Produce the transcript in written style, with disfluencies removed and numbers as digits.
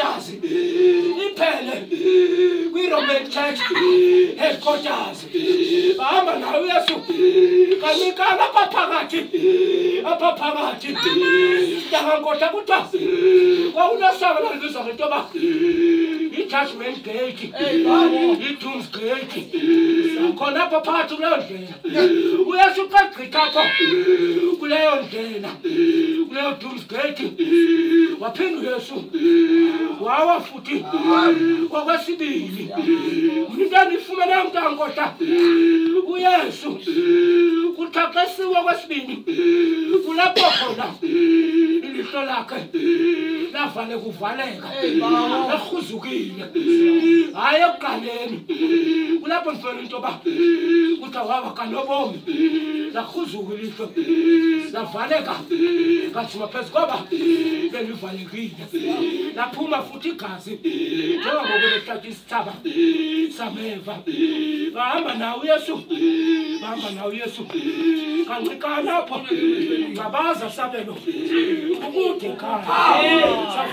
Headquarters iphele kwi-Roman Church Headquarters. Bahamba naye uYesu kanikana apha phakathi, apha phakathi ntangankohla kuthiwa kwawunesango lalibizwa ngento yoba i-Judgment Gate, i-Dooms Gate, khona apha phakathi kuleyo ndlela. uYesu xa gqitha apho kuleyo ndlela, kuleyo Dooms Gate, waphinda uYesu wawa futhi okwesibini. Mna into endiyifumeneyo mntankohla, uYesu kuthiwa xa esiwa okwesibini kulapho khona ilihlo lakhe lavale kuvaleka erhuzukile, hayi ekuqaleni. Kulapho ndifumene into yoba kuthiwa wawa kanobomi, larhuzuka ilihlo lavaleka kanzima phezu koba belivalekile, laphuma futhi igazi njengangoku behlatya isithaba sameva. Bahamba nawo uYesu, bahamba nawo uYesu kancikana apho, ngcabaza sabelo ukude ekhaya.